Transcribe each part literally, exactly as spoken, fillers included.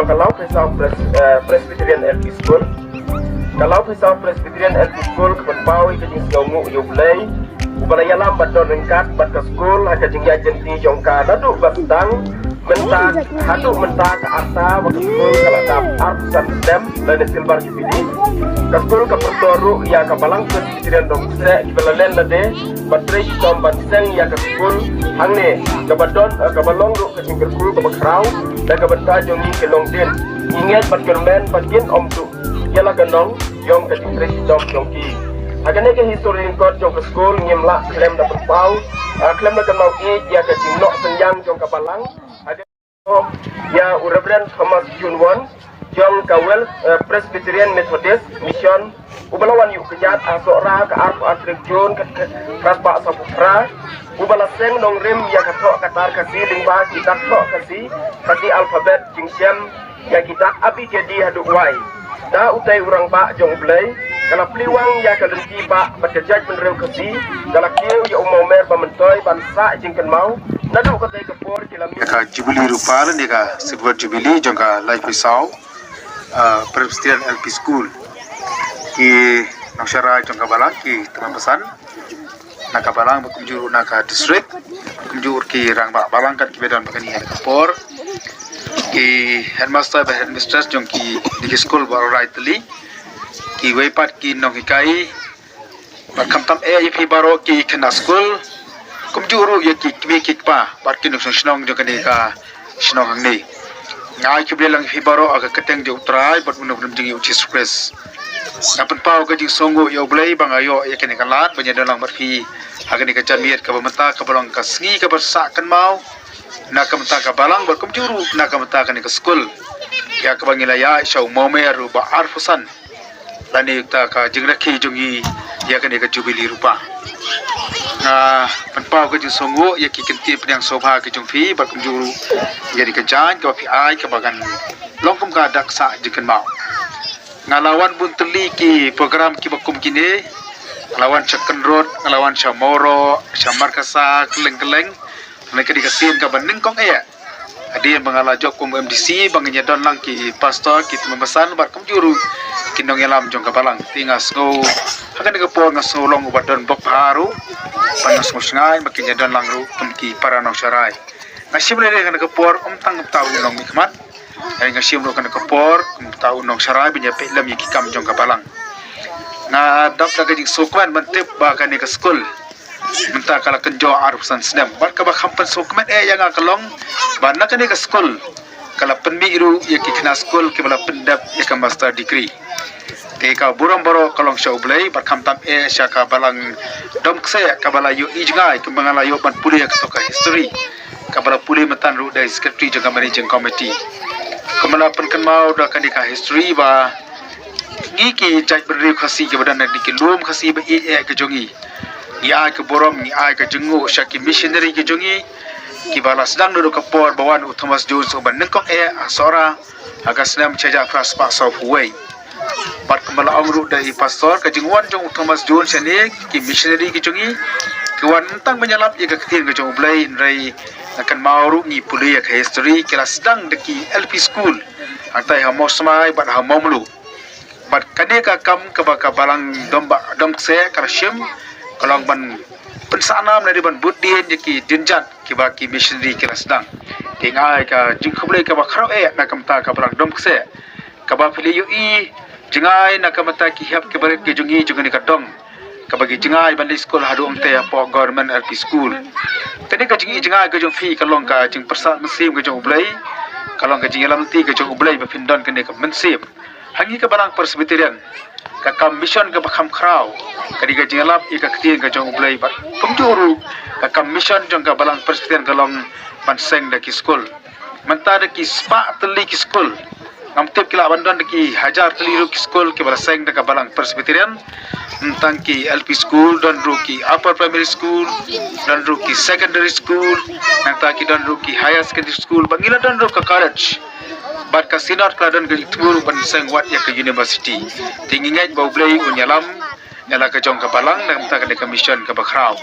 Ka Lawpheisaw Pres- eh, Presbyterian L P School. Ka Lawpheisaw Presbyterian L P School ka pynpaw ïa ka jingsngewnguh ïa U Blei uba la ïalam bad don ryngkat bad ka skul ha ka jingïaid lynti jong ka naduh ba sdang mynta haduh mynta ka arta ba ka skul ka la dap arphew san snem lane Silver Jubilee. Ka skul ka pyrshah ruh ïa ka Balang Presbyterian Dong Kseh kiba la len lade ban trei shitom ban seng ïa ka skul hangne kaba don, eh, kaba long ruh ka jingkyrkhu kaba khraw da ka bynta jong ngi ki longdien. Ngi ngeit bad kyrmen ba kin ym duh ïa la ka nong jong ka jingtrei shitom jong ki. Ha kane ka history lyngkot jong ka skul ngim lah khlem da pynpaw, ah, khlem da kynmaw ïa ka jingnoh synñiang jong ka balang. Ha kane ïa u Reverend Thomas June Won jong ka Well, eh, Presbyterian Methodist Mission uba la wan ïuh kynjat ha Sohra ka arphew ar tarik June ka ka- ka spah sawphew phra, uba la seng nongrim ïa ka thoh ka tar Khasi lyngba ki dak thoh Khasi, ka ki alphabet jingshem ïa ki dak A B C D haduh Y. Da utei u rangbah jong U Blei ka la plie wang ïa ka lynti bah bad ka jaitbynriew Khasi, ka la kiew ïa u mawmer ba myntoi ban sah jingkynmaw. Naduh katei ka por ki la mih ïa ka Jubilee Rupa lane ka Silver Jubilee jong ka Lawpheisaw, ah, Presbyterian L P School. Ki nongsharai jong ka balang, ki tymmen basan na ka balang bad kumjuh ruh na ka district, kumjuh ruh ki rangbah balang kat kiba don bad kane ha ka por, ki headmaster bad headmistress jong kine ki skul ba rai tylli, kiwei pat ki nonghikai, bad khamtam eh ïa phi baroh ki khynnah skul, kumjuh ruh ïa ki kmie ki kpa bad ki nongshong shnong jong kane ka shnong hangne. Nga ai khublei lang ïa phi baroh ha ka kyrteng jong U Trai bad U Nongpynim jong ngi U Jisu Khrist. Nga pynpaw ka jingsngewnguh ïa U Blei ba nga ïoh ïa kane ka lad ban ïadon lang bad phi ha kane ka janmiet kaba mynta kaba long ka sngi kaba sah kynmaw na ka bynta ka balang bad kumjuh ruh na ka bynta kane ka skul ïa kaba ngi la ïaid sha u mawmer ruh ba arphew san lane uta ka jingrakhe jong ngi ïa kane ka Jubilee Rupa. Nga pynpaw ka jingsngewnguh ïa ki kyntien pynïaid sngewbha ki jong phi bad kumjuh ruh ïa kane ka jaiñ kaba phi ai kaba kan long kum ka dak sah jingkynmaw. Nga la wan bun tylli ki program kiba kum kine. Nga la wan sha Kynrut, nga la wan sha Mawroh, sha Markasa, kylleng kylleng. Lane ka dei ka sien kaba nyngkong eh hadien ba nga la jop kum M D C ba ngin ïadon lang ki pastor, ki tymmen basan bad kumjuh ruh ki nongïalam jong ka balang. Te nga sngew ha kane ka por nga sngew long uba don bok bha ruh, ba nga sngew shngaiñ ba kin ïadon lang ruh kum ki para nongsharai. Nga shim lei lei ha kane ka por ym tang kumta u nongmihkhmat, hynrei nga shim ruh ha kane ka por kumta u nongsharai ban ïa peit lem ïa ki kam jong ka balang. Nga dap da ka jingsngewkmen ban tip ba kane ka skul mynta ka la kynjoh arphew san snem. Bad kaba kham pynsngewkmen eh ïa nga ka long ba na kane ka skul ka la pynmih ruh ïa ki khynnah skul kiba la pyndep ïa ka master degree. Te ka burom baroh ka long sha U Blei bad khamtam eh sha ka balang Dom Kseh kaba la ïohi jngai kumba nga la ïoh ban pule ïa kato ka history, kaba la pule mynta ruh da i secretary jong ka managing committee. Kumba la pynkynmaw da kane ka history ba ngi ki jaitbynriew Khasi kiba don ha kine ki lum Khasi ba ïeit eh ki jong ngi, ngi ai ka burom, ngi ai ka jingnguh sha ki missionary ki jong ngi kiba la sdang naduh ka por ba wan u Thomas Jones uba nyngkong eh ha Sohra ha ka snem shihajar phra spah sawphew wei. Bad kumba la ong ruh da i pastor, ka jingwan jong u Thomas Jones shane, ki missionary ki jong ngi ki wan ym tang ban ïalap ïa ka ktien ka jong U Blei, hynrei nga kynmaw ruh ngi pule ïa ka history, ki la sdang da ki L P school hangtai ha Mawsmai bad ha Mawmluh. Bad kane ka kam kaba ka balang Dom ba Dom Kseh ka la shim ka long ban pynsah nam lane ban bud dien ïa ki dienjat kiba ki missionary ki la sdang. Te nga ai ka jingkhublei kaba khraw eh na ka bynta ka balang Dom Kseh kaba phi la ïohi jngai na ka bynta ki hep ki barit ki jong ngi jong kane ka dong, kaba ki jngai ban leit skul haduh hangtai hapoh Government L P School. Kane ka jingïohi jngai ka jong phi ka long ka jingpyrsad mynsiem ka jong U Blei, ka long ka jingïalam lynti ka jong U Blei ba phin don kane ka mynsiem. Ha ngi ka balang Presbyterian, ka kam mission kaba kham khraw ka dei ka jingïalap ïa ka ktien ka jong U Blei bad kumjuh ruh ka kam mission jong ka balang Presbyterian ka long ban seng da ki skul. Mynta da ki spah tylli ki skul, ngam tip ki lah ban don da ki hajar tylli ruh ki skul kiba la seng da ka balang Presbyterian. Tang ki L P school, don ruh ki upper primary school, don ruh ki secondary school, nangta ki don ruh ki higher secondary school, ba ngi la don ruh ka college. Bad ka Synod ka la don ka jingthmu ruh ban seng wat ïa ka university. Te ngi ngeit ba U Blei un ïalam ïa la ka jong ka balang na ka bynta kane ka mission kaba khraw.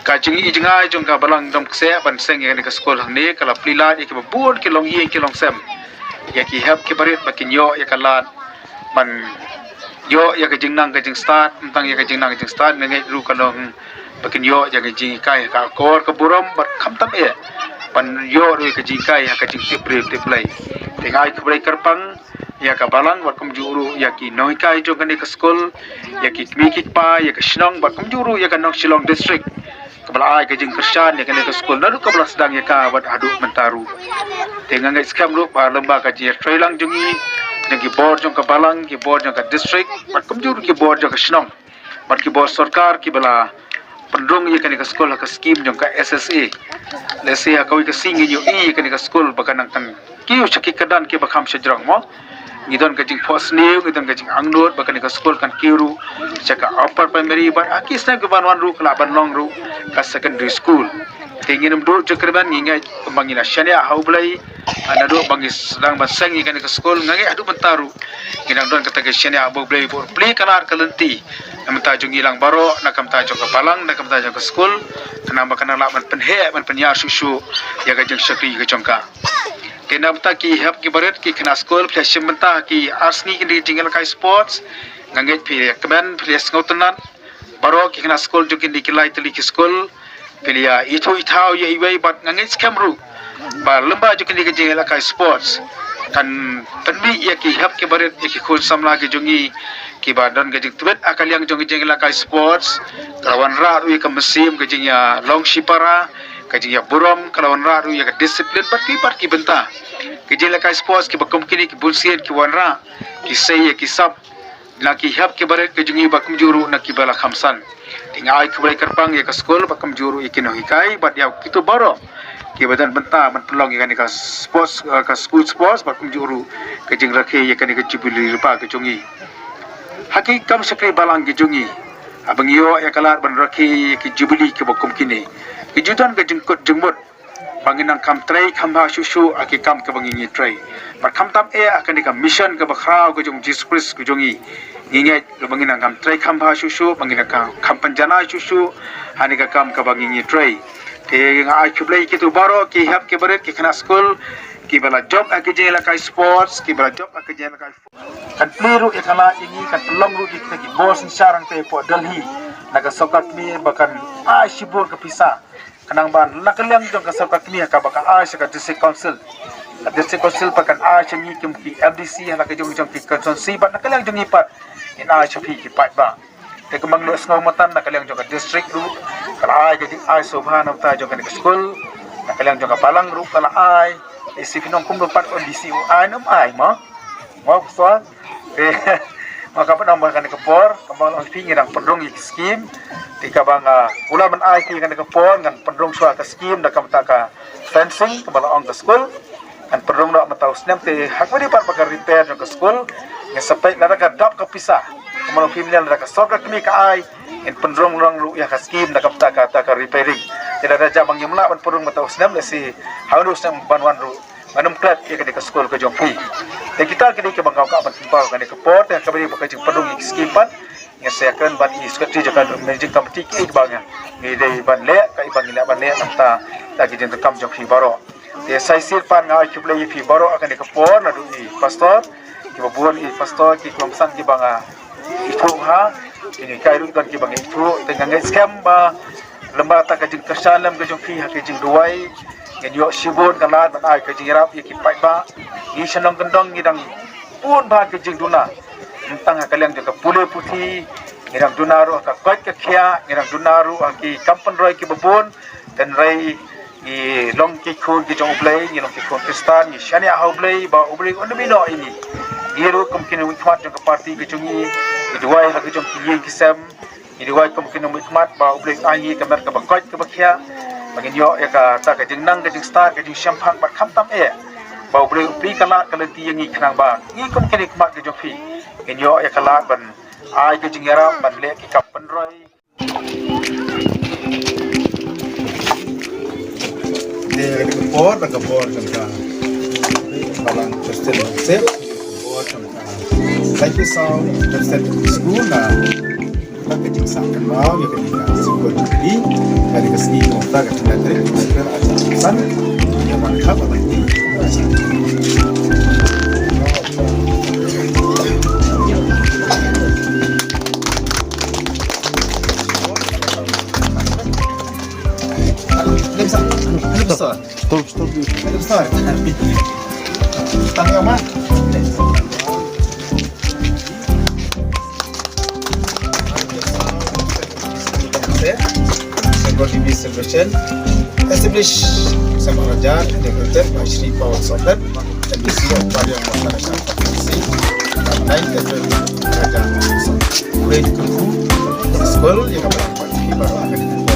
Ka jingïohi jngai jong ka balang Dom Kseh ban seng ïa kane ka skul hangne ka la plie lad ïa kiba bun ki longïing ki longsem. ïa ki hep ki barit ba kin ïoh ïa ka lad ban ïoh ïa ka jingnang ka jingstad, ym tang ïa ka jingnang ka jingstad, nga ngeit ruh ka long ba kin ïoh ïa ka jinghikai ha ka akor ka burom bad khamtam eh ban ïoh ruh ïa ka jinghikai ha ka jingtip briew tip Blei. Te nga ai khublei kyrpang ïa ka balang bad kumjuh ruh ïa ki nonghikai jong kane ka skul, ïa ki kmie ki kpa, ïa ka shnong bad kumjuh ruh ïa ka Nongshillong District, kaba la ai ka jingkyrshan ïa kane ka skul naduh kaba la sdang ïa ka bad haduh mynta ruh. Te nga ngeit skhem ruh ba lyngba ka jingïatreilang jong ngi, jong ki bor jong ka balang, ki bor jong ka district bad kumjuh ruh ki bor jong ka shnong bad ki bor sorkar kiba la pynrung ïa kane ka skul ha ka skim jong ka S S A. Lehse ha kawei ka sngi ngin ïohi ïa kane ka skul ba kan nang kan kiew sha ki kyrdan kiba kham shajrong mo. Ngi don ka jingphohsniew, ngi don ka jingangnud ba kane ka skul kan kiew ruh sha ka upper primary bad ha ki snem kiban wan ruh ka lah ban long ruh ka secondary school. Te ngin ym duh jingkyrmen, ngi ngeit kumba ngi la shaniah ha U Blei, naduh ba ngi sdang ban seng ïa kane ka skul, nga ngeit haduh mynta ruh ngi dang don kata ka shaniah ba U Blei u plie ka lad ka lynti na ka bynta jong ngi lang baroh, na ka bynta jong ka balang, na ka bynta jong ka skul, khnang ba kan nang lah ban pynheh ban pynïar shuh shuh ïa ka jingshakri ka jong ka. Te na ka bynta ki hep ki barit, ki khynnah skul, phi la shim bynta ha ki ar sngi kine ki jingïalehkai sports, nga ngeit phi la kmen, phi la sngewtynnat. Baroh ki khynnah skul jong kine ki lai tylli ki skul phi la ïa ithuh ithaw ïa iwei bad nga ngeit skhem ruh ba lyngba jong kine ki jingïalehkai sports kan pynmih ïa ki hep ki barit, ïa ki khun samla ki jong ngi kiba don ka jingtbit ha ka liang jong ki jingïalehkai sports. Ka la wanrah ruh ïa ka mynsiem ka jingïalong shipara, ka jingïaburom, ka la wanrah ruh ïa ka discipline bad ki bad ki bynta. Ki jingïalehkai sports kiba kum kine ki bun sien ki wanrah ki sei ïa ki sap na ki hep ki barit ka jong ngi bad kumjuh ruh na kiba la kham san. Te nga ai khublei kyrpang ïa ka skul bad kumjuh ruh ïa ki nonghikai bad ïa kito baroh kiba don bynta ban pynlong ïa kane ka sports, eh, ka school sports bad kumjuh ruh ka jingrakhe ïa kane ka Jubilee Lypa ka jong ngi. Ha ki kam shakri balang ki jong ngi, haba ngi ïoh ïa ka lad ban rakhe ïa ki Jubilee kiba kum kine, ki ju don ka jingkut jingmut ba ngin nang kham trei kham bha shuh shuh ha ki kam kaba ngin ïa trei. Bad khamtam eh ha kane ka mission kaba khraw ka jong U Jisu Khrist ka jong ngi, ngi ngeit ba ngin nang kham trei kham bha shuh shuh, ba ngin nang kham, kham pynjanai shuh shuh ha kane ka kam kaba ngin ïa trei. Te nga ai khublei ïa kito baroh ki hep ki barit, ki khynnah skul kiba la jop ha ki jingïalehkai sports, kiba la jop ha ki jingïalehkai kan plie ruh ïa ka lad ïa ngi, kan pynlong ruh ïa kita ki bor synshar hangtei hapoh Delhi na ka sorkar kmie ba kan ai shibun ka pisa. Khnang ba na ka liang jong ka sorkar kmie kaba ka ai sha ka district council, ka district council pat kan ai sha ngi kum ki M D C ha la ka jong jong ki constituency bad na ka liang jong ngi pat ngin ai sha phi ki paidbah. Te kumba ngi la sngewthuh mynta na ka liang jong ka district ruh ka la ai ka jingai sngewbha na ka bynta jong kane ka skul, na ka liang jong ka balang ruh ka la ai. Te shu phi nong kumno pat, M D C u ai ne ym ai mo? Mo, pastor? Te ma ka pyndonkam kane ka por, kumba long phi ngi dang pynrung ïa ki skim. Te kaba nga, u la ban ai ki kane ka por ngan pynrung shuwa ka skim da ka bynta ka fencing kaba la ong ka skul. Ngan pynrung noh mynta u snem, te ha kaba dei pat ba ka repair jong ka skul, ngan sa peit lada ka dap ka pisa, kumba long phi mynta lada ka sorkar kmie ka ai, ngan pynrung noh ruh ïa ka skim da ka bynta kata ka repairing. Te lada jia ba ngim lah ban pynrung mynta u snem, lehse ha une u snem ban wan ruh ngan ym klet ïa kane ka skul ka jong phi. Te kita ki dei kiba nga kwah ban pynpaw ha kane ka por, te ha kaba dei ba ka jingpynrung ïa ki skim pat, ngan sa ïakren bad i secretary jong ka managing committee kiei kiba ngi dei ban leh, kaei ba ngi lah ban leh na ka bynta ki jingdonkam jong phi baroh. Te sa shisien pat nga ai khublei ïa phi baroh ha kane ka por, naduh i pastor, kiba bun i pastor, ki khlem san kiba nga ithuh ha, ki ngi kai ruh don kiba nga ithuh, te nga ngeit skhem ba lyngba kata ka jingkyrshan lem ka jong phi ha ka jingduwai, ngin ïoh shibun ka lad ban ai ka jingïarap ïa ki paidbah. Ngi shnong kyndong ngi dang bun bha ki jingduna. Ym tang ha ka liang jong ka pule puthi, ngi dang duna ruh ha ka koit ka khiah, ngi dang duna ruh ha ki kam pynroi kiba bun. Hynrei ngi long ki khun ki jong U Blei, ngi long ki khun Khristan, ngi shaniah ha U Blei ba U Blei un ym ïehnoh ïa ngi. Ngi ruh kum ki nongmihkhmat jong ka party ka jong ngi, ngi duwai ha ka jong ki ïing ki sem, ngi duwai kum ki nongmihkhmat ba U Blei un ai ngi ka met kaba koit kaba khiah, ba ngin ïoh ïa kata ka jingnang ka jingstad ka jingshemphang bad khamtam eh ba U Blei u plie ka lad ka lynti ïa ngi khnang ba ngi kum ki nongmihkhmat ka jong phi ngin ïoh ïa ka lad ban ai ka jingïarap ban leh ki kam pynroi. Te ka por, ka por jong ka Balang Christian Fellowship, ka por jong ka Saitu South Christian School, na ka ka jingsah kynmaw ïa ka dei ka sngewbha jong ka dei ka sngi, ka dei ka sngi, ka dei ka sngi, ka dei ka sngi, ka dei ka sngi. World Youth Celebration, established sa Maharaja, inaugurated by Shri Pawan Sohbet, M D C of Pariang Maharaja Constituency, on ninth April two thousand. Great Kyrkhu School, ïa kaba la buh ïa kaba la